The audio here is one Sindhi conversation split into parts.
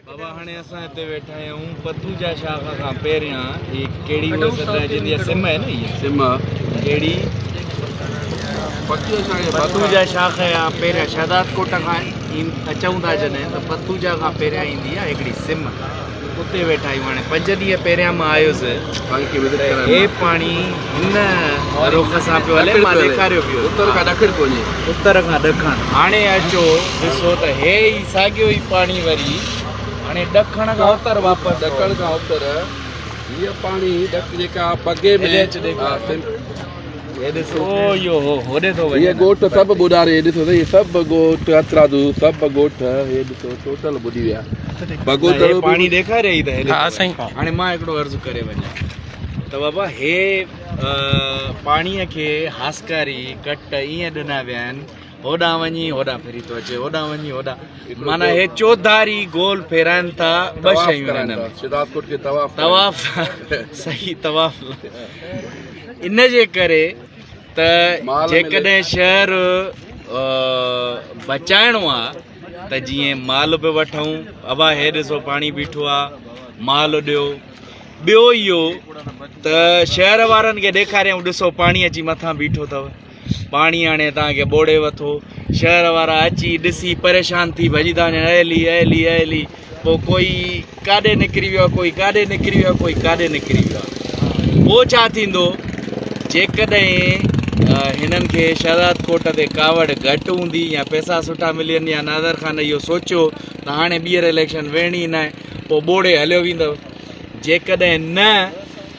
بابا هاڻي اسان هتي ويٺا آهيون پتوجا شاخ کان پهريان هي ڪهڙي اها سڏائجندي آهي سم آهي نه هي سم ڪهڙي پتوجا شاخ يا پهريان شهداد ڪوٽ کان اچون ٿا جڏهن ته پتوجا کان پهريان ايندي آهي هڪڙي سم اتي ويٺا آهيون هاڻي پنج ڏينهن پهريان مان آيس ته هي پاڻي هن رخ سان پيو هلي مان ڏيکاريو پيو اتر کان ڏکڻ پيو وڃي اتر کان ڏکڻ هاڻي اچو ڏسو ته هي ئي ساڳيو ئي پاڻي وري هاڻي ڏکڻ کان اتر واپس ڏکڻ کان اتر هي پاڻي ڏک جيڪا بگي ۾ هي ڏسو اهو هو هوڏي ٿو وڃي هي ڳوٺ سڀ ٻڏاري هي ڏسو هي سڀ ڳوٺ هٿرادو سڀ ڳوٺ هي ڏسو ٽوٽل ٻڏي ويا بگو دڙو پاڻي ڏيکاري ته ها سائين هاڻي مان هڪڙو عرض ڪري وڃان ته بابا هي پاڻي کي هاسڪاري ڪٽ ائين ڏنا ويا آهن هوڏانهن وڃي هوڏانهن ڦري ٿو اچي هوڏانهن وڃي هوڏانهن معنيٰ هي چوڌاري گول ڦيرائن ٿا ٻه شيون هن ۾ شهدادڪوٽ کي طواف طواف صحيح طواف ان جي ڪري ته جيڪڏهن شهر بچائڻو آ ته جيئن مال به وٺون ابا هي ڏسو پاڻي بيٺو آ مال ڏيو ٻيو اهو ته شهر وارن کي ڏيکاريائون ڏسو پاڻي اچي مٿان بيٺو اٿو پاڻي هاڻي توهان کي ٻوڙي وٿو. شهر وارا اچي ڏسي پريشان ٿي ڀڄي ٿا وڃن اهلي اهلي اهلي پوء ڪوئي ڪاڏي نڪري ويو آهي ڪوئي ڪاڏي نڪري ويو آهي ڪوئي ڪاڏي نڪري ويو آهي پوء ڇا ٿيندو جيڪڏهن هنن کي شهداد ڪوٽ تي ڪاوڙ گهٽ هوندي يا پئسا سٺا ملين يا نادر خان اهو سوچيو ته هاڻي ٻيهر اليڪشن وڙهڻي ناهي پوء ٻوڙي هليو ويندو جيڪڏهن نه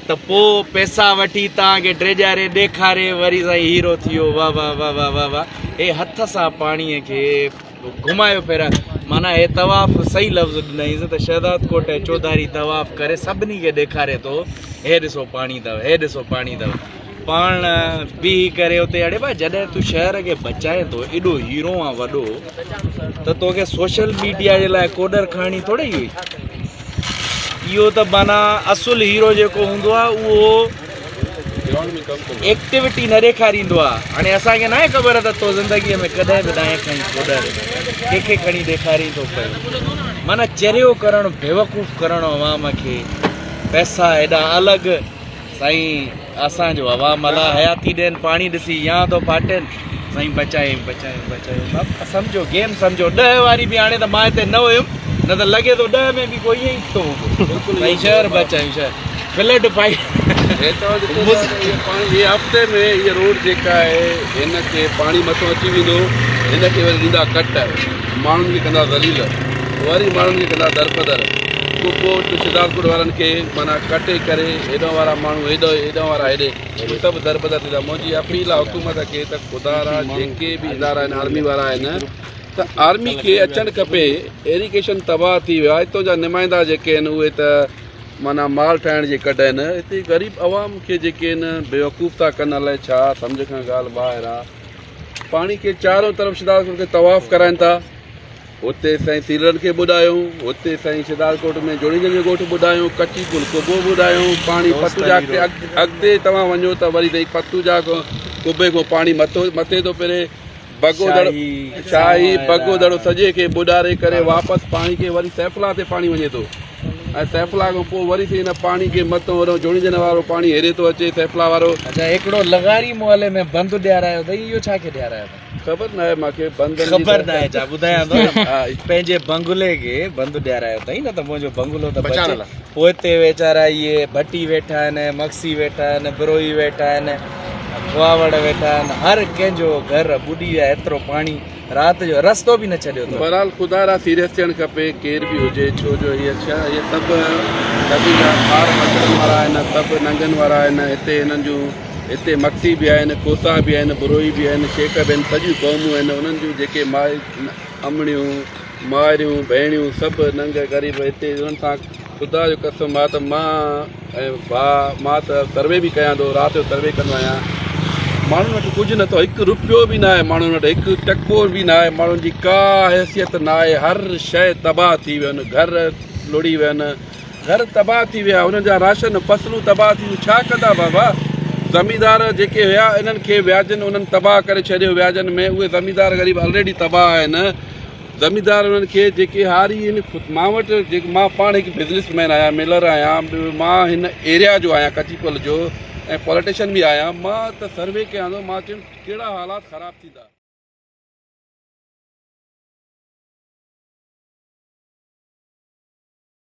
ته پوء پئسا وٺي توهان کي ڊيڄاري ڏيکاري وري سائين هيرو ٿي ويو واه واه واه واه واه واه هي هٿ سان پاڻي کي گهمايو ڦيرايو معنيٰ هي طواف صحيح لفظ ڏنائينس ته شهداد ڪوٽ جي چوڌاري طواف ڪري سڀني کي ڏيکاري ٿو هي ڏسو پاڻي اٿو هي ڏسو پاڻي اٿو پاڻ بيهي ڪري اتي اڙي با جڏهن تون شهر کي بچائين ٿو ايڏو هيرو آن وڏو ته توکي سوشل ميڊيا جي لاء ڪوڏر کڻڻي ٿوري هئي اهو ته معنيٰ اصل هيرو جيڪو هوندو آهي اهو ايڪٽيوٽي نه ڏيکاريندو آهي هاڻي اسان کي ناهي خبر ته تو زندگيء ۾ ڪڏهن به ناهي کڻي ڪوڏر ڪنهن کي کڻي ڏيکارين ٿو پيو معنيٰ چريو ڪرڻ بيوقوف ڪرڻ عوام کي پئسا هيڏا الڳ سائين اسان جو عوام الا حياتي ڏين پاڻي ڏسي يا ٿو ڦاٽين سائين بچايو بچايو بچايو بابا سمجهو گيم سمجهو ڏهه واري به هاڻي ته مان هتي نه هيم نه ته لڳي ٿو ڏهه ۾ به ڪوئي ائين ئي ٿيو هوندو سائين شهر بچايو شهر فلڊ فائي پاڻي هي هفتي ۾ هي روڊ جيڪا آهي هن کي پاڻي مٿو اچي ويندو هن کي وري ڏيندا ڪٽ ماڻهن کي ڪندا ذليل وري ماڻهن کي ڪندا درپدر پوء شهدادپور وارن کي معنيٰ ڪٽي ڪري هيڏانهن وارا ماڻهو هيڏو هيڏانهن وارا هيڏي اهي سڀ دربدر ٿيندا منهنجي اپيل آهي حڪومت کي ته خدا را جيڪي به ادارا آهن آرمي وارا آهن ته آرمي کي اچڻ کپي ايريگيشن تباهه ٿي ويو آهي هتان جا نمائندا جيڪي آهن اهي ته معنيٰ مال ٺاهڻ جي ڪڍ آهن هتي غريب عوام کي جيڪي آهن بيوقوف ٿا ڪن الائي ڇا سمجهه کان ڳالهه ٻاهر آهي پاڻي کي چارون طرف شداد کي طواف ڪرائن ٿا هتي سائين سيلرن کي ٻڏايو، هتي سائين شھدادڪوٽ ۾ جوڻيجن جو ڳوٺ ٻڏايو، ڪچي پل قبو ٻڏايو، پاڻي پتو جا اڳتي توهان وڃو ته وري سائين پتو جا قبي کان پاڻي مٿو مٿي ٿو ڦري، بگو دڙو شاهي بگو دڙو سڄي کي ٻڏاري ڪري واپس پاڻي کي وري سيفلا تي پاڻي وڃي ٿو ۽ سيفلا کان پوء وري سائين هن پاڻي کي مٿو هوڏو جوڻيجن وارو پاڻي هيڏي ٿو اچي سيفلا وارو. اڇا هڪڙو لغاري محلي ۾ بند ڏيارايو اٿئي اهو ڇا کي ڏيارايو اٿئي؟ خبر ناهي مان کي بندن جي خبر ناهي ڇا ٻڌايان ٿو نه پنهنجي بنگلي کي بند ڏيارايو اٿئي نه ته منهنجو بنگلو ته بچي پوئتي ويچارا اهي ڀٽي ويٺا آهن مگسي ويٺا آهن بروهي ويٺا آهن کهاوڙ ويٺا آهن هر ڪنهن جو گهر ٻڏي ويا ايترو پاڻي رات جو رستو به نه ڇڏيو اٿو. بهرحال خدا را سيريس ٿيڻ کپي ڪير به هجي ڇو جو هي ڇا هي سڀ سڀني جا ٻار ٻچڙن وارا آهن سڀ ننگن وارا آهن هتي هنن جون هتي مگسي به آهن، کوسا به آهن، بروهي به آهن، شيخ به آهن، سڄيون قومون آهن، انهن جون جيڪي امڙيون، مائريون، ڀيڻيون سڀ ننگ غريب هتي انهن سان خدا جو قسم آ ته مان ۽ ڀاء مان ته سروي به ڪيان ٿو رات جو سروي ڪندو آهيان ماڻهن وٽ ڪجهه نه اٿو هڪ روپيو به ناهي ماڻهن وٽ هڪ ٽڪو به ناهي ماڻهن جي ڪا حيثيت ناهي هر شيء تباهه ٿي ويو آهن گهر لڙهي ويا آهن گهر تباهه ٿي ويا انهن جا راشن فصلون تباهه ٿي ويون ڇا ڪندا بابا زميندار جيڪي هيا انهن کي وياجن انهن تباهه ڪري ڇڏيو وياجن ۾ اهي زميندار غريب الريڊي تباهه آهن زميندار انهن کي جيڪي هاري آهن خود مان وٽ جيڪي مان پاڻ هڪ بزنس مين آهيان ملر آهيان مان هن ايريا جو آهيان ڪچي پل جو ۽ پاليٽيشن به آهيان مان ته سروي ڪيان ٿو مان چيم ڪهڙا حالات خراب ٿيندا.